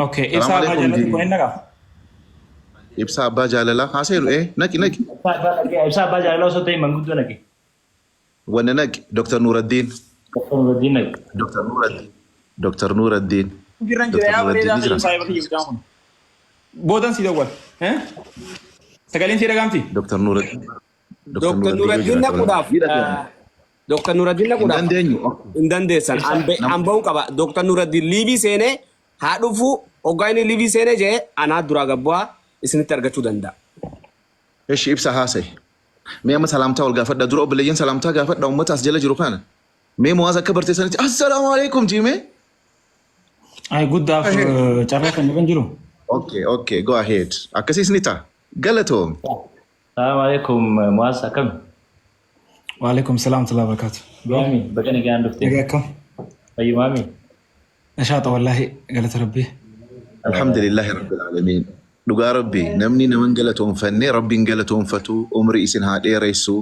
Okay, Salaamu ibsaa abbaa alaikum jaalala ji. tokko hin naqaa? Ibsaa abbaa jaalalaa haa seenu ee naqi naqi. Ibsaa abbaa naqee ibsaa abbaa jaalalaa osoo ta'e manguddoo naqe. Wanna naqi Dr. Nuuraddiin. Dr. Nuraddiin naqe. Dr. Nuuraddiin. Dr. Nuuraddiin. Jirran jira Dr. yaa Nuuraddiin bareedaa ni jira. fayyuu saayiba kiyya mucaan kun. Boodan si dawwal. Eh? Sagaleen si dhagaamti? Dr. Nuuraddiin. Dr. Dr. Nuuraddiin yoo Nuraddiin jiraate naquudhaaf ni dhaga'ama. Dr. Nuraddiin Hin naquudhaaf dandeenyu. hin dandeessan. Ibsaa. An ba'uu qaba. Dr. Nuraddiin liivii seenee haa dhufu hoggaa inni liivii seenee jee anaa duraa gabbu'aa isinitti argachuu danda'a. Eshi ibsa haasa'e. Mee amma salaamtaa wal gaafadha. Dura obboleeyyan salaamtaa gaafadha uummata as jala jiru kana. Mee Mu'aaz akka barteessanitti assalaamu alaikum jiimee. Ay guddaaf carraa kan kan jiru. Okay, okay, go ahead. Akkasiis ni ta'a. Galatoom. Salaamu alaikum Mu'aaz akkam? Waalaikum salaam wa barakaatu. Maami baga nagaan dhufte. Nagaa akkam? Fayyu maami. Nashaata wallaahi galata rabbii. Alhamdulillahi rabbil aalamiin. Dhugaa rabbi namni naman galatoonfanne rabbiin galatoonfatu umrii isin haa dheeressu.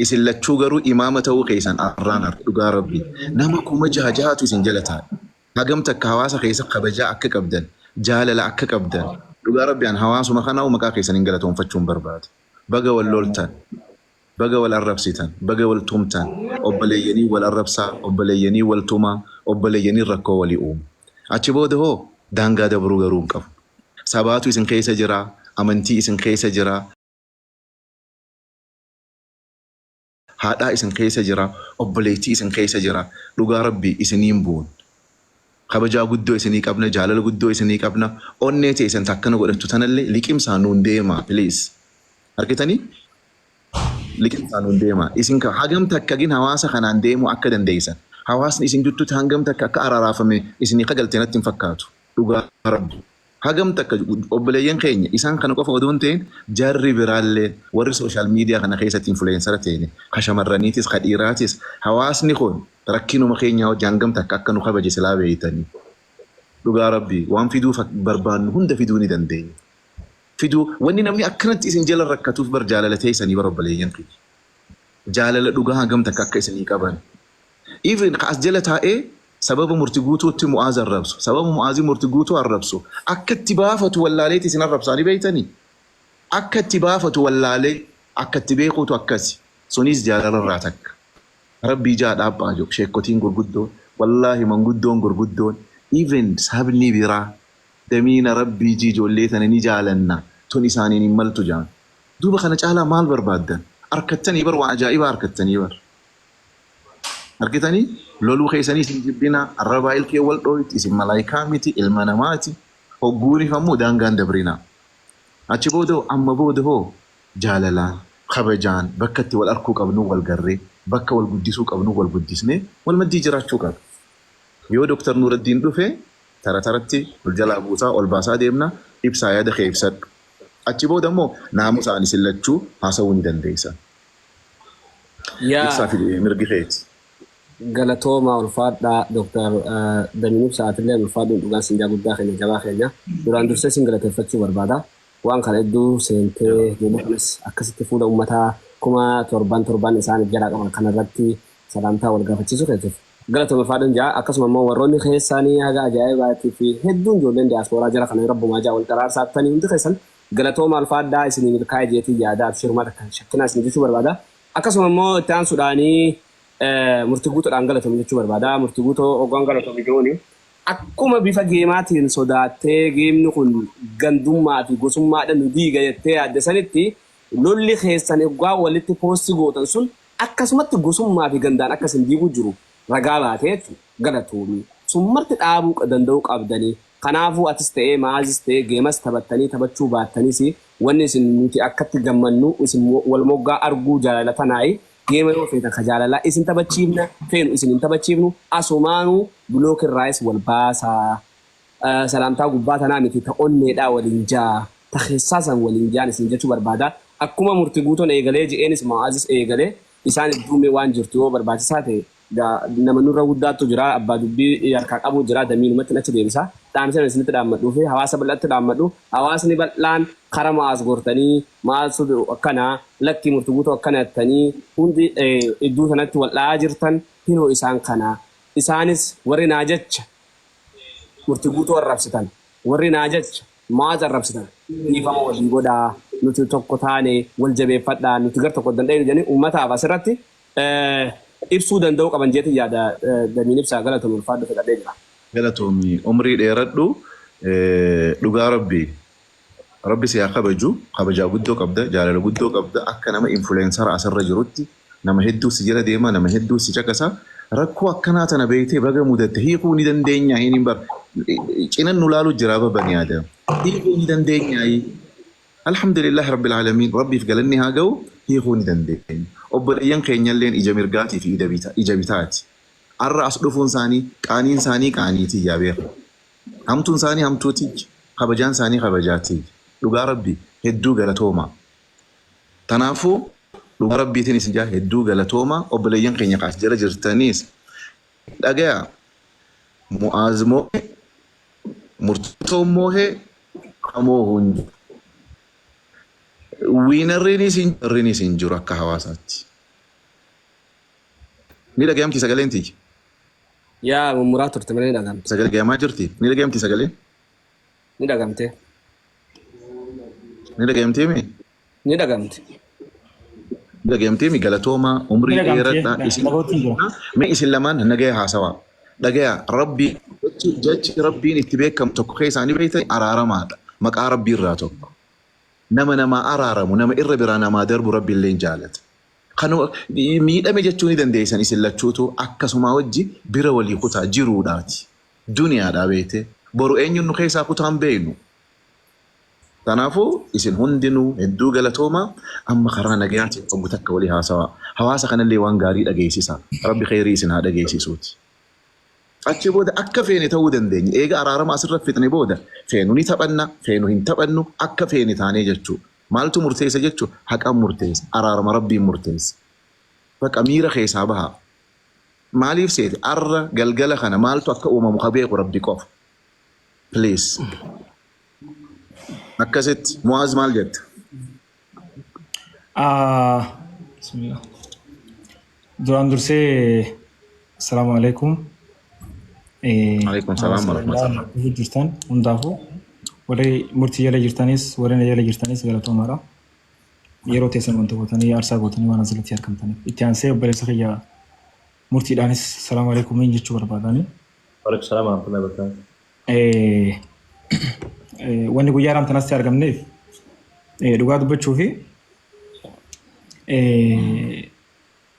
Isin lachuu garuu imaama ta'uu keessan arraan arge dhugaa rabbi. Nama 6000 jahatu isin jala taa'e. Hagam takka hawaasa keessa kabajaa akka qabdan, jaalala akka qabdan. Dhugaa rabbi an hawaasuma kanaa'u maqaa keessan hin galatoonfachuun barbaada. Baga wal loltan. Baga wal arrabsitan, baga wal tumtan, obboleeyyanii wal arrabsaa, obboleeyyanii wal tumaa, obboleeyyanii rakkoo walii uumu. Achi booda hoo daangaa dabruu garuu hin qabu. Sabaatu isin keessa jira, amantii isin keessa jira, haadhaa isin keessa jira, obboleettii isin keessa jira. Dhugaa rabbii isiniin buun. Kabajaa guddoo isinii qabna, jaalala guddoo isinii qabna. Onnee teessan takkana godhattu tanallee liqimsaa nuun deemaa please. Argitanii? Liqimsaa nuun deemaa. Isin ka hagam takka gin hawaasa kanaan deemuu akka dandeessan. Hawaasni isin gidduutti hangam takka akka araaraafame isinii kagalte natti hin fakkaatu. Dhugaa rabbi. Hagam takka obboleeyyan keenya isaan kana qofa odoo hin ta'in jarri biraallee warri social media kana keessatti influencer ta'e ka shamarraniitis ka dhiiraatis hawaasni kun rakkinuma keenyaa wajji hangam takka akka nu kabaje silaa beeytanii. Dhugaa rabbi waan fiduu barbaannu hunda fiduu ni dandeenya. Fiduu wanni namni akkanatti isin jala rakkatuuf bar jaalala teessanii bar obboleeyyan kiyya. Jaalala dhugaa hangam takka akka isinii qaban. Even ka as jala taa'ee sababa murti guutuutti Mu'aaz arrabsu, sababa Mu'aazii murti guutuu arrabsu, akka itti baafatu wallaaleeti isin arrabsaa ni beeytanii? Akka itti baafatu wallaalee, akka itti beekuutu akkasi. Sunis jaalalarraa takka. Rabbii jaa dhaaphaa jiru sheekkotiin gurguddoon, wallaahi manguddoon gurguddoon, even sabni biraa damiina Rabbii jii ijoollee tana ni jaalanna tun isaaniin hin maltu jaan. Duuba kana caalaa maal barbaaddan? Arkattanii bar waan ajaa'ibaa arkattanii bar. Argitanii? Loluu keessanii isin jibbina, arrabaa ilkee wal dhooyti, isin malaayikaa miti, ilma namaati. Hogguuniif ammoo daangaan dabrinaa. Achi booda hoo, amma booda hoo jaalalaan, kabajaan, bakka itti wal arkuu qabnuu wal garree, bakka wal guddisuu qabnuu wal guddisnee wal maddii jiraachuu qabna. Yoo Dr. Nuuraddiin dhufe tara taratti ol jalaa buusaa ol baasaa deemna, ibsaa yaada kee ibsadhu. Achi booda immoo naamusaan isin lachuu haasawuu ni dandeessan. Yaa Ibsaa fi mirgi keeti. Galatoomaa ulfaadhaa Dr. Damiin Ibsaa atillee ulfaadhuun dhugaan sinjaa guddaa keenya jabaa keenya duraan dursee sin galateeffachuu barbaada. Waan kana hedduu seentee ijoollee kanas akkasitti fuula uummataa 7000 torban isaan jalaa qaban kanarratti salaamtaa wal gaafachiisuu keetiif galatoome ulfaadhuun jaa. Akkasuma immoo warroonni keessaanii haga ajaa'ibaatii fi hedduun ijoolleen diyaaspooraa jara kana rabbumaa jaa wal qaraarsaatanii hundi keessan galatoomaa ulfaadhaa isinii milkaa'e jeetii yaada abshirumaa takka shakkinaa isin jechuu barbaada. Akkasuma immoo itti aansuudhaanii murtii guutuudhaan galatoomi jechuu barbaada. Murtii guutuu hoggaan galatoomi jechuun akkuma bifa geemaatiin sodaattee geemni kun gandummaa fi gosummaadhaan nu diiga jettee yaadde sanitti lolli keessan hoggaa walitti poosti gootan sun akkasumatti gosummaa fi gandaan akka isin diiguu jiru ragaa baatee jechuudha. Galatoomi. Sun marti dhaabuu danda'uu qabdanii. Kanaafuu atis ta'ee Ma'aazis ta'ee geemas taphattanii taphachuu baattanis wanni isin nuti akkatti gammannu isin wal moggaa arguu jaalala tanaayi. Geema yoo feetan ka jaalalaa isin taphachiifna feenu isin hin taphachiifnu asumaanuu block irraayis wal baasaa. Salaamtaa gubbaa tanaa miti ta onneedhaa waliin jaa ta keessaa san waliin jaan isin jechuu barbaada. Akkuma murti guutoon eegalee je'eenis Ma'aazis eegale isaan hedduu mee waan jirtu yoo barbaachisaa ta'e Egaa nama nurra guddaattu jira, abbaa dubbii harkaa qabu jira, damiinumattin achi deebisa. Dhaamsi ani isinitti dhaammadhuu fi hawaasa bal'atti dhaammadhu, hawaasni bal'aan kara Mu'aaz gortanii, Mu'aaztu akkana, lakkii Murti Guutuu akkana jettanii hundi idduu sanatti wal dha'aa jirtan hinoo isaan kana. Isaanis warri naa jecha Murti Guutuu arrabsitan. Warri naa jecha Mu'aaz arrabsitan dhiifama walii godhaa, nuti tokko taane wal jabeeffadhaa, nuti gar tokko danda'inu jedhanii uummataaf asirratti ibsuu danda'uu qaban jeetiin yaada. Damiin Ibsaa, galatoomi, ulfaadhu, fedhadhee jira. Galatoomi, umrii dheeradhu. Dhugaa Rabbi, Rabbi si haa kabaju. Kabajaa guddoo qabda, jaalala guddoo qabda. Akka nama influencer asirra jirutti nama hedduu si jala deema, nama hedduu si caqasa. Rakkoo akkanaa tana beektee baga mudatte. Hiikuu ni dandeenya hin bar cinan nu laalu jira babani yaada hiikuu ni dandeenya. Alhamdulillah Rabbil Aalamiin, Rabbiif galanni haa ga'u, hiikuu ni dandeenya. Obboleeyyan keenyalleen ija mirgaatii fi ija bitaati. Arra as dhufuun isaanii qaaniin isaanii qaaniitii yaa beeku. Hamtuun isaanii hamtuutii, kabajaan isaanii kabajaatii. Dhugaa Rabbi, hedduu galatooma. Tanaafuu dhugaa Rabbiitiin isin jaa, hedduu galatooma. Obboleeyyan keenya kaas jala jirtaniis dhagaya. Mu'aaz moohe, Murtoon moohe, kamoo hin jiru. Winnerriinis hin jiru, hin jiru akka hawaasaatti. Ni dhagayamti sagaleen tiyya? Yaa, mummuraa turte malee ni dhagamte. Sagalee dhagayamaa jirti? Ni dhagayamti sagaleen? Ni dhagamte. Ni dhagayamtee mi? Ni dhagamte. Ni dhagayamtee mi? Galatoomaa, umrii Ni dhagamtee. dheeradhaa. Isin Dhagootti jira. Mee isin lamaan nagaya haasawaa. Dhagaya, Rabbi jechi Rabbiin itti beekamu tokko keessaa ni beektan, araaramaadha. Maqaa Rabbii irraa tokko. Nama namaa araaramu, nama irra biraa namaa darbu Rabbi illee jaalata. Kan miidhame jechuu ni dandeessan isin lachuutu akkasumaa wajji bira walii kutaa jiruudhaati. Duniyaadhaa beekte. Boru eenyuun nu keessaa kutaan beeknu. Kanaafuu isin hundinuu hedduu galatoomaa. Amma karaa nagayaatiin oggu takka walii haasawaa. Hawaasa kanallee waan gaarii dhageessisa. Rabbi kheyrii isin haa dhageessisuuti. Achi booda akka feene ta'uu dandeenya. Eega araarama asirra fixne booda feenu ni taphanna, feenu hin taphannu, akka feene taanee jechuudha. Maaltu murteessa jechuudha? Haqan murteessa. Araarama Rabbiin murteessa. Baqa miira keessaa bahaa. Maaliif seete? Arra galgala kana maaltu akka uumamu ka beeku Rabbi qofa. Please. Akkasitti Mu'aaz, maal jetta? Ah, bismillah. Duraan dursee assalaamu alaikum. Alaikum salaam wa rahmatullah. Hawaasa jirtan hundaafuu, warri murtii jala jirtanis, warri na jala jirtanis, galatoomaadha. Yeroo teessan wanta gootanii, aarsaa gootanii waan asirratti argamtaniif. Itti aansee obboleessa kiyya murtiidhaanis salaamu alaikum jechuu barbaadani. Waalaikum salaam wa rahmatullahi wa barakatuh. Wanni guyyaa haram tanasti argamneef, dhugaa dubbachuu fi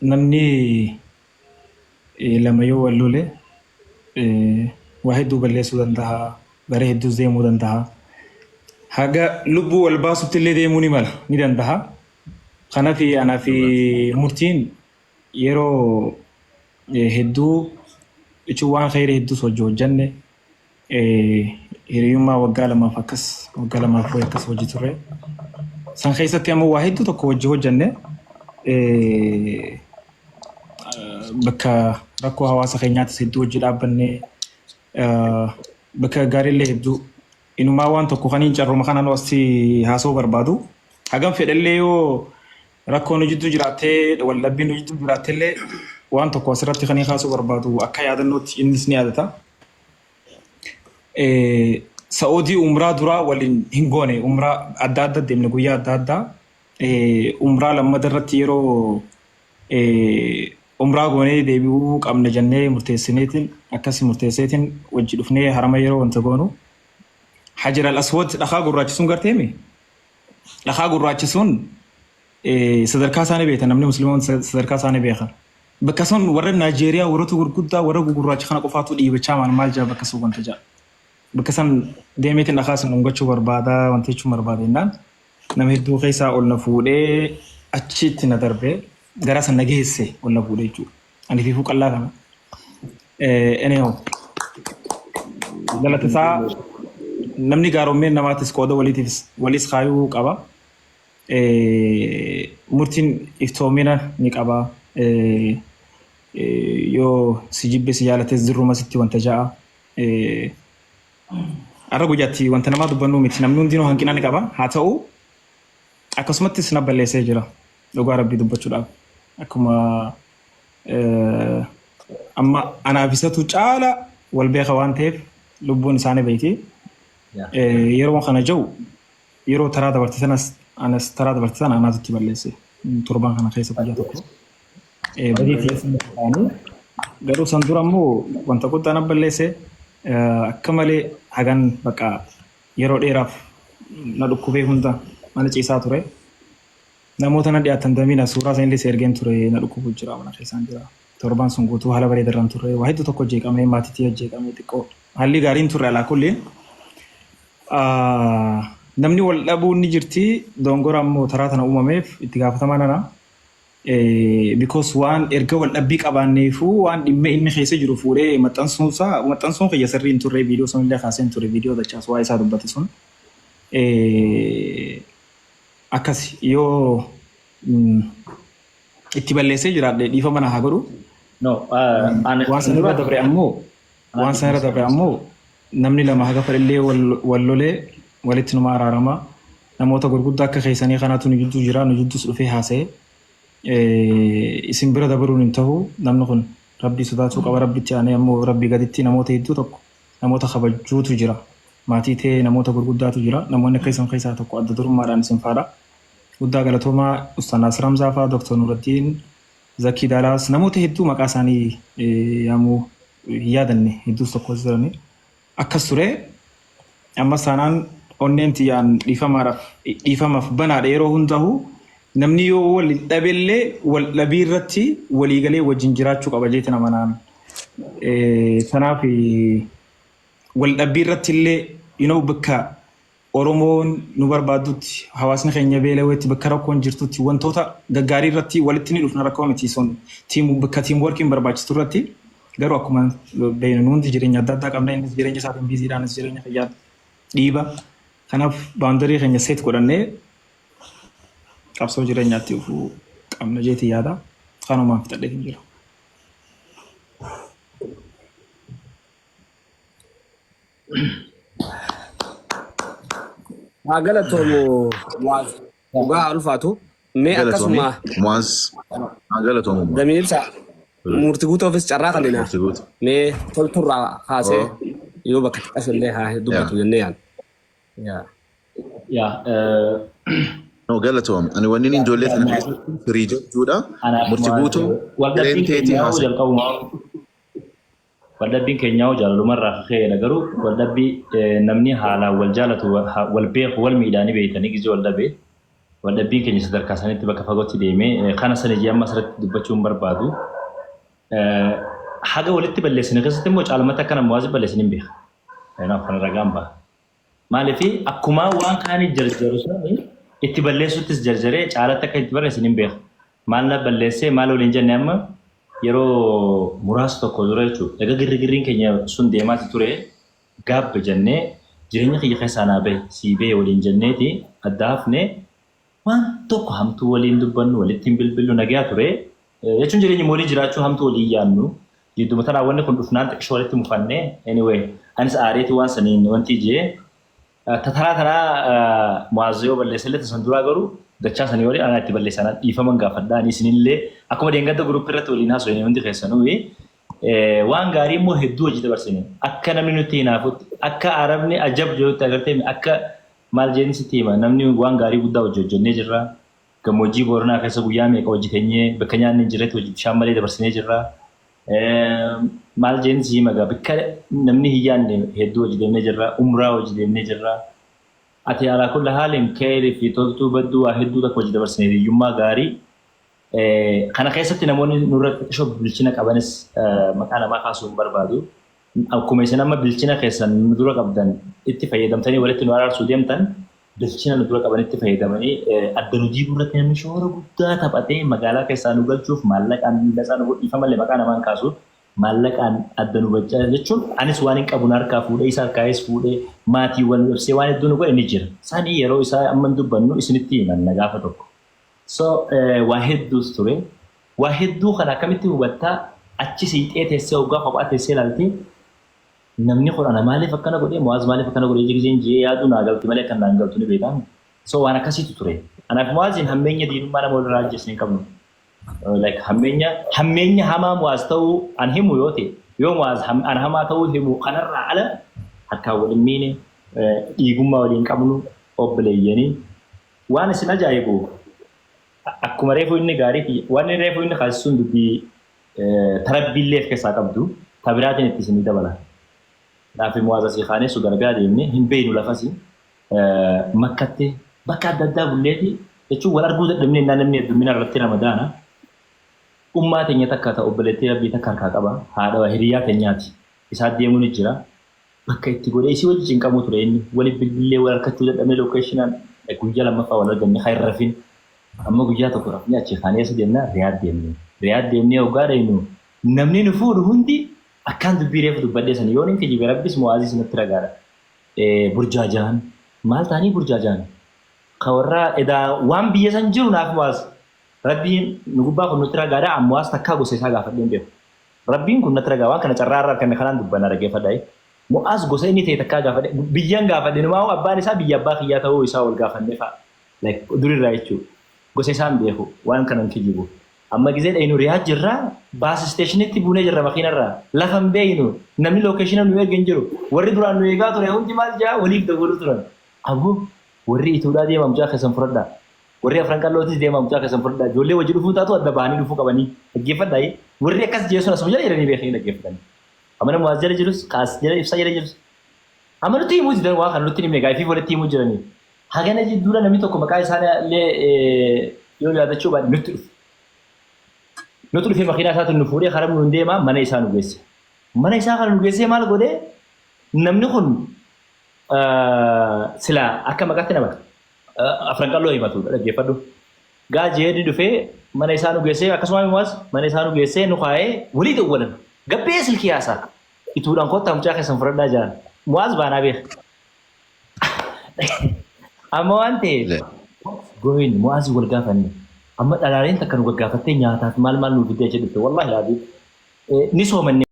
namni lama yoo wal lole waa hedduu balleessuu danda'a, gara hedduus deemuu danda'a. Haga lubbuu wal baasutti illee deemuu ni mala, ni danda'a. Kanaaf anaa fi murtiin yeroo hedduu jechuun waan kheyrii hedduus hojii hojjanne, hiriyummaa waggaa 2f akkas, waggaa 2f wayi akkas hojii turre. San keessatti ammoo waa hedduu tokko hojii hojjanne, bakka rakkoo hawaasa keenyaattis hedduu hojii dhaabbanne, bakka gaariillee hedduu. Inumaa waan tokko kaniin carruma kanaan asii haasa'uu barbaadu, hagam fedhallee yoo rakkoon nu jidduu jiraattee, waldhabbiin nu jidduu jiraattellee, waan tokko asirratti kaniin kaasuu barbaadu akka yaadannootti, innis ni yaadata. Sa'oodii umraa duraa waliin hin goone, umraa adda adda deemne, guyyaa adda addaa. Umraa lammata irratti yeroo umraa goonee deebi'uu qabna jennee murteessineetiin, akkasi murteesseetiin wajji dhufnee harama yeroo wanta goonu, Hajar al Aswad, dhakaa gurraachi sun garteemi, dhakaa gurraachi sun sadarkaa isaanii beekta, namni musliimoon sadarkaa isaanii beeka. Bakka sun warra Naajeeriyaa, warroota gurguddaa, warra gugurraacha kana qofaatu dhiibachaa maal maal jira bakka sun wanta jira. Bakka san deemeetiin dhakaa sun dhungachuu barbaada, wanta jechuun barbaada jennaan nama hedduu keessaa ol na fuudhee achitti na darbee gara san na geesse, ol na fuudhee jechuudha. Ani fiifuu qallaa kana. Anyhow, galata isaa namni gaarommeen namaatis qooda waliitiifis walis kaayuu qaba. Murtiin iftoomina ni qaba. Yoo si jibbe si jaalates dirruma sitti wanta ja'a. Har'a guyyaatti wanta namaa dubbannu miti, namni hundinuu hanqina ni qaba. Haa ta'u, akkasumattis na balleessee jira. Dhugaa Rabbii dubbachuudhaaf. Akkuma amma anaaf isatu caala wal beeka waan ta'eef lubbuun isaanii beeyti. Yeroo kana jiru yeroo taraa dabarte sanas anas taraa dabarte sana anaatu itti balleesse. Torban kana keessa guyyaa tokko. Badii ta'anii garuu san dura immoo wanta guddaa na balleesse akka malee hagan bakka yeroo dheeraaf na dhukkubee hunda mana ciisaa ture. Namoota na dhiyaatan damiina suuraa sanillee si ergeen ture na dhukkubu jira mana keessaan jira. Torban sun guutuu haala bareedarraan turre waa hedduu tokko jeeqamee maatiitii jeeqamee xiqqoo haalli gaariin turre alaa kulli. Namni wal dhabuun ni jirti dongora ammoo taraa tana uumameef itti gaafatamaa nana. Because waan erga wal dhabbii qabaanneefuu waan dhimma inni keessa jiru fuudhee maxxansuunsaa maxxansuun kiyya sirrii hin turre viidiyoo sunillee kaasee hin ture viidiyoo dachaas waa isaa dubbate sun. Akkas yoo itti balleessee jiraadhe dhiifama na haa godhu. No, ani Waan sanarra dabre ammoo waan sanarra dabre ammoo namni lama haga fedhallee wal lolee walitti numa araarama. Namoota gurguddaa akka keessanii kanaatu nu jidduu jira nu jidduus dhufee haasa'e. Isin bira dabaruun hin ta'u namni kun rabbii sodaachuu qaba rabbitti aanee ammoo rabbii gaditti namoota hedduu tokko namoota kabajuutu jira. Maatii ta'ee namoota gurguddaatu jira. Namoonni akka isin keessaa tokko adda durummaadhaan isin faadha. Guddaa galatoomaa Ustaaz Naasir Hamzaa fa'aa Dr. Nuraddiin Zakii Daalaas namoota hedduu maqaa isaanii yaamuu hin yaadanne hedduus tokko jirani. Akkas ture ammas taanaan onneen tiyyaan dhiifamaaf banaadha yeroo hundaa'u namni yoo wal dhabellee wal dhabii irratti waliigalee wajjin jiraachuu qaba jeetiin amanaan. Kanaaf wal dhabbii irratti illee bakka Oromoon nu barbaaddutti hawaasni keenya beela'eetti bakka rakkoon jirtutti wantoota gaggaarii irratti walitti ni dhufna rakkoo miti sun bakka team workiin barbaachisu irratti garuu akkuma beeknu hundi jireenya adda addaa qabna innis jireenya isaatiin busydhaanis jireenya kiyyaan dhiiba. Kanaaf boundary keenya set godhannee qabsoo jireenyaatti dhufuu qabna jeetii yaada. Kanumaan fixadhee hin jiru. Haa galatoomu Mu'aaz. Dhugaa haa ulfaatu. Mee Galatoomi. akkasuma Mu'aaz. Haa galatoomu Mu'aaz. Damiin ibsa murtii guutuufis carraa kannina. Murtii guutuu. Mee tolturraa kaasee Oh. yoo bakka xiqqas illee haa dubbatu jennee yaadna. Yaa. Yaa, No, galatoom. Ani wanni inni ijoollee tana keessatti firii jechuudha. anaaf Murtii guutuu waldhabbiin hireen teetii keenyaa haasa'e. jalqabuma waldhabbiin keenyaa jaalalumarraa ka'eedha garuu waldhabbii namni haalaan wal jaalatu wal beeku wal miidhaanii beeytanii gizee wal dhabe waldhabbiin keenya sadarkaa sanitti bakka fagootti deemee kana sana jee amma asirratti dubbachuu hin barbaadu. Haga walitti balleessine keessatti immoo caalmatti akka nama waasi balleessine hin beeka. Kanaaf kana ragaan baha. Maaliif akkuma waan kaanii jarjaru sani itti balleessuttis jarjaree caalatti akka itti barreessin hin beeka. Maal na balleessee maal waliin jenne amma yeroo muraasa tokko dura jechuudha. Egaa girri girriin keenya sun deemaati ture gaabba jennee jireenya kiyya keessaa naa bahe sii bahe waliin jenneeti adda hafne waan tokko hamtuu waliin dubbannu walitti hin bilbillu nagaa ture. Jechuun jireenya walii jiraachuu hamtuu walii yaadnu. Jidduma tanaa wanni kun dhufnaan xiqqishoo walitti mufannee anyway anis aareeti waan saniin wanti jee Taraa tanaa Mu'aaz yoo balleesse illee tasan duraa garuu dachaa sanii olii anaa itti balleessa anaa dhiifaman gaafadha ani isinillee akkuma deengadda groupii irratti waliin haasofne hundi keessanuu waan gaarii immoo hedduu hojii dabarsine akka namni nutti hinaafutti akka arabni ajab jedhutti agartee akka maal jeen sitti hima namni waan gaarii guddaa hojii hojjennee jirra gammoojjii Booranaa keessa guyyaa meeqa hojjeteenyee bakka nyaanni hin jirretti hojii bishaan malee dabarsinee jirra. Maal jeen si hima gaa bakka namni hin yaadne hedduu hojii deemnee jirra umraa hojii deemnee jirra. Ati alaa kulla haalin keerii fi toltuu badduu waa hedduu takka hojii dabarsine hiyyummaa gaarii. Kana keessatti namoonni nurra xiqqishoo bilchina qabanis maqaa namaa kaasuu hin barbaadu. Akkuma isin amma bilchina keessan nu dura qabdan itti fayyadamtanii walitti nu araarsuu deemtan bilchina nu dura qaban itti fayyadamanii adda nu diiguu irratti namni shoora guddaa taphatee magaalaa keessaa nu galchuuf maallaqaan miila nu dhiifama malee maqaa namaan kaasu maallaqaan adda nu bachaa jechuun anis waan hin qabu harkaa fuudhee isa harkaayis fuudhee maatiiwwan ibsee waan hedduu nu godhe ni jira. Sanii yeroo isaa amma dubbannu isinitti himanna gaafa tokko. So waa hedduus ture. Waa hedduu kana akkamitti hubattaa achi siixee teessee hoggaa kophaa teessee ilaaltee namni kun ana maaliif akkana godhee Mu'aaz maaliif akkana godhee giseen jee yaaduu naa galti malee akka naan galtu ni beekamu. So waan akkasiitu ture. Anaaf Mu'aaziin hammeenya diinummaa nama walirraa ajjeesne hin qabnu. Like hammeenya hamaa Mu'aaz ta'uu an himu yoo ta'e yoo Mu'aaz an hamaa ta'uu himu kanarraa ala harkaan wal hin miine Dhiigummaa waliin qabnu obboleeyyanii. Waan isin ajaa'ibu, akkuma reefuu inni gaarii waan reefuu inni kaasisuun dubbii tarabbiillee of keessaa qabdu tabiraatiin itti isinii dabala. Naafi Mu'aaz asii kaanee Suudi Arabiyaa deemnee hin beeynu, lafasi Makkatti bakka adda addaa bulleeti jechuun wal arguu dadhabnee innaan namni heddummina irratti Ramadaana. Ummaa teenya takka ta obboleettii Rabbii takka harkaa qaba. Haadha hiriyaa teenyaati. Isaa deemuu ni jira. Bakka itti godhee isii wajjin cinqamuu ture inni. Wali bilbilee wal harkachuu dadhabnee locationaan guyyaa lammaffaa wal arganne kan hin rafin. Amma guyyaa tokko rafnee achi kaanee eessa deemna? Riyaad deemne. Riyaad deemnee hoggaa deemnu namni nu fuudhu hundi akkaan dubbii reefu dubbadhee sana yoon hin kijibe Rabbis Mu'aazis natti ragaadha. Burjaajaan maal ta'anii burjaajaan? Ka warra edaa waan biyya san jiru naaf Mu'aaz Rabbiin nu gubbaa kun nutti ragaadha. Mu'aaz takkaa gosa isaa gaafadhee hin beeku. Rabbiin kun natti ragaa, waan kana carraa irraa arganne kanaan dubbanna, dhaggeeffadhaa. Mu'aaz gosa inni ta'e takkaa gaafadhe biyyaan gaafadhe numaa abbaan isaa biyya abbaa kiyyaa ta'uu isaa wal gaafannee fa'a. Like durirraa jechuudha. Gosa isaan beeku, waan kanan kijibu. Amma gizee dhayinu Riyaad jirra, bus stationitti buunee jirra makiinarraa. Lafa hin beeynu, namni locationa nu erge hin jiru. Warri duraan nu eegaa ture hundi maal jaa waliif dawwaluu turan. Aboo, warri ituudhaa deemaa, mucaa keessan fudhadhaa. Warri Afran Qallootis deemaa, mucaa keessan fudhadhaa. Ijoollee wajji dhufuu taatu adda bahanii dhufuu qabanii. Dhaggeeffadhaa. Warri akkas jee sun asuma jala jiranii beekanii dhaggeeffatanii. Amma namni as jala jirus, kaas jala ibsaa jala jirus. Amma nutti himuu didan, waan kana nutti himne gaafii walitti himuu jiranii. Hagana jidduudha namni tokko maqaa isaanii illee yoo yaadachuu baadhe nutti dhufe. Nutti dhufee makiinaa isaatiin nu fuudhee karaa nuun deemaa mana isaa nu geesse. Mana isaa kana nu geessee maal godhee, namni kun silaa akka maqaatti nama Afran Qalloo himatudha, dhaggeeffadhu. Gaa jeedni dhufee mana isaa nu geessee, akkasuma himas mana isaa nu geessee nu kaa'ee walii dawwalan. Gabbee silkii haasaa. Ituudhaan kottaa mucaa keessan fudhadhaa jiran. Mu'aaz baanaa beeka. Amma waan ta'eef goyin Mu'aazii wal gaafanne. Amma dhalaaleen takka nu gaggaafattee nyaataaf maal maal nu fiddee achi dhufte. Wallaahi laabii. Ni soomanne.